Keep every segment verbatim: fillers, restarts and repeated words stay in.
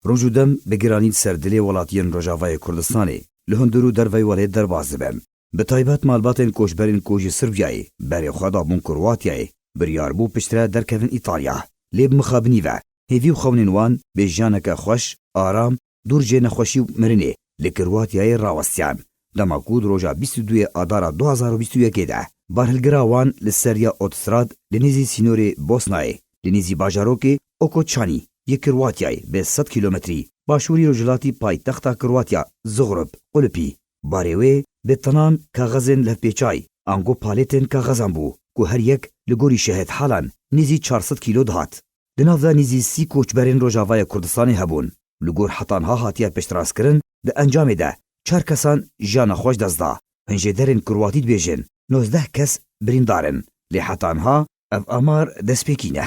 Roj û dem bi giranî li ser dilê welatiyên Rojavayê Kurdistanê li hundir û derveyî welêt derbas dibin. Bi taybet malbatên koçberên ku ji Sirbiyayê berê xwe dabûn Kroatiyayê, biryar bû piştre derkevin Îtalya. Lê bi mixabinî ve hêvî û xewnên wan bê jiyaneke xweş, aram, dûr ji nexweşî û mirinê li Kroatiyayê rawestiyan. Dema ku di roja bîst û duyê Adara du hazar û bîst û yekê de barhilgira wan li ser ya otostrad li nêzî sînorê Bosnayê, li nêzî bajarokê Okoçanî yê Kroatiyayê bi sed kîlometrî başûrî rojhilatî paytexta Kroatiya Zogreb qulipî. Barê wê bi tinan kaxezên levpêçay, ango palêtên kaxezan bû ku her yek li gorî şehêd halan nêzî çar sed kîlo dihat. Di nav de nêzî sî koçberên Rojavaya Kurdistanê hebûn. Li gor heta niha hatiye piştrastkirin, di encamê de çar kesan jiyana xwe ji dest da. Hin jêderên Kurwatî dibêjin nozdeh kes birîndar in. Lê heta niha ev amar destpêkî ne.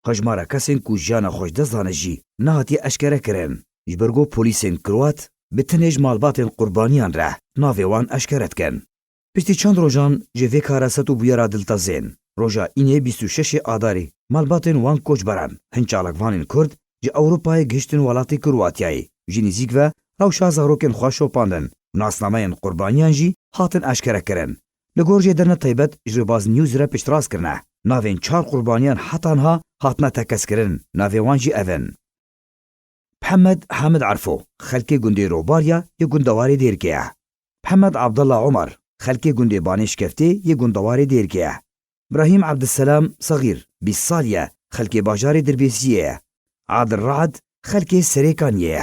Hejmara kesên ku jiyana xwe ji dest dane jî nehatiye eşkere kirin. Ji ber ku polîsên Kurwat bi tenê ji malbatên qurbaniyan re navê wan eşkere dikin. Piştî çend rojan ji vê kara set û bûyera diltezên, roja înê bîst û şeşê Adarê malbatên wan koçberan, hin çalakvanên Kurd ji Ewropayê gihiştin welatê Kurwatiyayê, ji nîzîk ve rewşa zarokên xwe şopandin û nasnameyên qurbaniyan jî hatin eşkere kirin. Li gor jêderine taybet ji Rêbaz News re piştrast kirine, navên çar qurbaniyan heta niha hatine tekez kirin, navê wan jî ev in. Mihemed Hamid Erfo, xelkê gundê Robarya yê gundewarê Dêrikê ye. Mihemed Abdullah Omar, xelkê gundê Banê Şkeftê yê gundewarê Dêrikê ye. Brahîm Abdulselam Sagîr, bîst salî ye, xelkê bajarê Dirbêsiyê ye. Adil Raed, xelkê Serêkaniyê ye.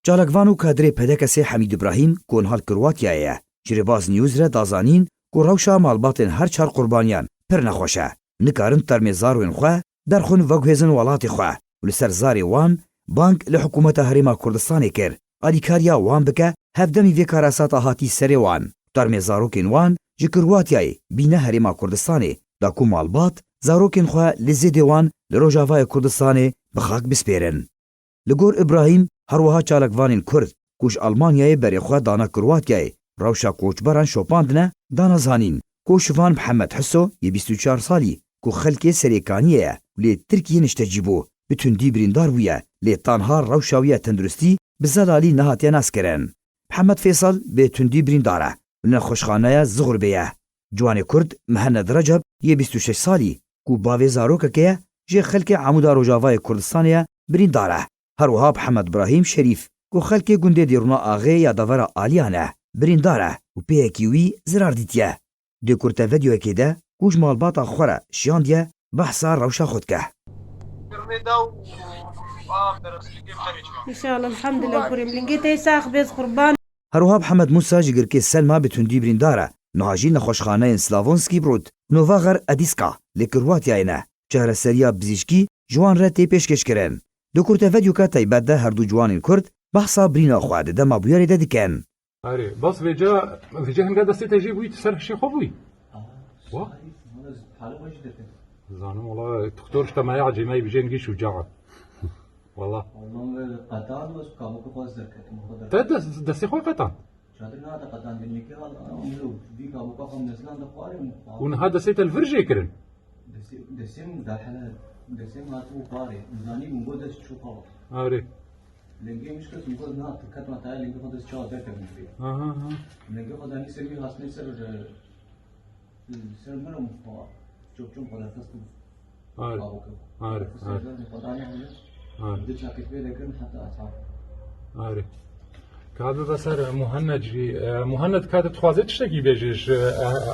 Çalakvan û kadrê P D K S'ê Hemîd Îbrahîm, ku niha li Kroatiyayê ye, ji Rêbaz News re da zanîn ku rewşa malbatên her çar qurbaniyan pir nexweş e. Nikarin termê zarwên xwe derxin veguhêzin welatê xwe û li ser zarê wan bang li Hikûmeta Herêma Kurdistanê kir, alîkariya wan bike, hevdemî vê karasata hatî serê wan. Termê zarokên wan ji Kroatiyayê bîne Herêma Kurdistanê, da ku malbat zarokên xwe li zêdê wan li Rojavayê Kurdistanê bi xak bispêrin. Li gor Îbrahîm, her wiha çalakvanên Kurd ku ji Almanyayê berê xwe dane Kroatiyayê, rewşa koçberan şopandine, dane zanîn ku Şivan Mihemed Hiso yê bîst û çar salî ku xelkê Serêkaniyê ye û lê Tirkiyê niştecî bû, bi tundî birîndar bûye, lê tanha rewşa wî ya tenduristî bi zelalî nehatiye naskirin. Mihemed Fêsal bi tundî birîndar e û li nexweşxaneya Zixurbê ye. Ciwanê Kurd Mihemed Receb yê bîst û şeş salî ku bavê zarokekê ye, jê xelkê Amûda Rojavayê Kurdistanê ye, birîndar e. Her wiha Mihemed Brahîm Şerîf ku xelkê gundê Dêrûna Axê ya devera Aliyan e, birîndar e û pê yekî wî zirar dîtiye. Di kurte vedoyekê de ku ji malbata xwe re şiyandiye, behsa rewşa xwe dike. Înşallah, elhamdulillah, kurê min. Lingê te sax bêz qurban. Her wiha Mihemed Mûsa ji girkê Selma bi tundî birîndar e. Niha jî nexweşxaneyên Slavonskî Brod, Novaxer Edîska li Kroatiyayê ne. Çareseriya pizîşkî ji wan re tê pêşkêşkirin. Di kurtevedyûka taybet de her du ciwanên Kurd behsa birîna xwe di dema bûyerê de dikin. Erê, bas vêca, vêca hinga destê te jê bûyî, tu ser hişê xwe bûyî? Wa? Zanim wala, doktor işte me ya cêmeyî bijên gî şuca. Wala. Ondan ve qetan ve kabukê xwe zerketim, o kadar. Te dest, destê xwe qetan? Çadir nehate qetandin, yekê hal, a, milo, vî kabûka xwe mezlan de xwarê min. Û niha destê te li vir jê kirin? Destê, destê min derhele, destê min hatibû xwarê. Zanî min got dest çû xwe. Arê. Lingê min şikest, min got niha tu ketma taya lingê xwe dest çawa derkevin pê. Aha, aha. Lingê xwe danî ser wî, hasnê ser, e, Ser min û xwe çopçûm xwe derxistin. Arê. Kabûkê xwe. Arê, arê. Ser min xwe danî hûn. Arê. Di çakê pê de kirin heta etraf. Arê. Ka bibe ser Muhenned jî, e, Muhenned ka tu dixwazî tiştekî bêjî ji, e,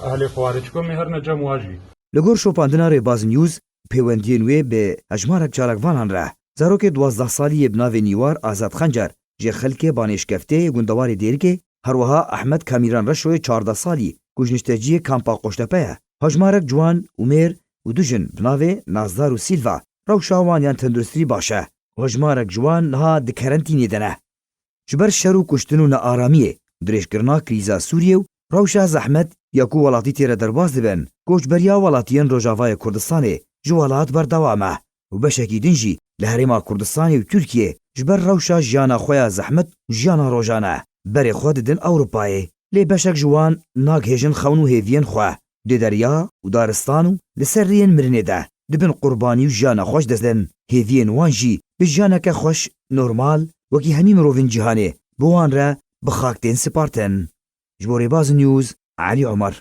ehlê xwe re, çiko me her ne cem wa jî. Li gor şopandina Rêbaz News, pêwendiyên wê bi hejmarek çalakvanan re, zarokê duwazdeh salî yê bi navê Nîwar Azad Xencer, ji xelkê Banê Şkeftê yê gundewarê Dêrikê, her wiha Ehmed Kamîran Reşoyê çardeh salî ku ji nişteciyê kampa Qoştepe ye. Hejmarek ciwan û mêr û du jin bi navê Nazdar û Sîlva rewşa wan yan tenduristî baş e. Hejmarek ji wan niha di kerentînê de ne. Ji ber şer û kuştin û nearamiyê, dirêjkirina krîza Sûriyê û rewşa zehmet ya ku welatî tê re derbas dibin, koçberiya welatiyên Rojavayê Kurdistanê ji welat berdewam e. û beşekî din jî li Herêma Kurdistanê û Tirkiyê ji ber rewşa jiyana xwe ya zehmet û jiyana rojane berê xwe didin Ewropayê. Lê beşek ji wan nagihêjin xewn û hêviyên xwe. Dê derya û daristan û li ser rêyên mirinê de dibin qurbanî û jiyana xwe ji dest din. Hêviyên wan jî bi jiyaneke xweş normal wekî hemî mirovên cîhanê bi wan re bi xak tên sipartin. Ji bo Rêbaz News, Elî Omer.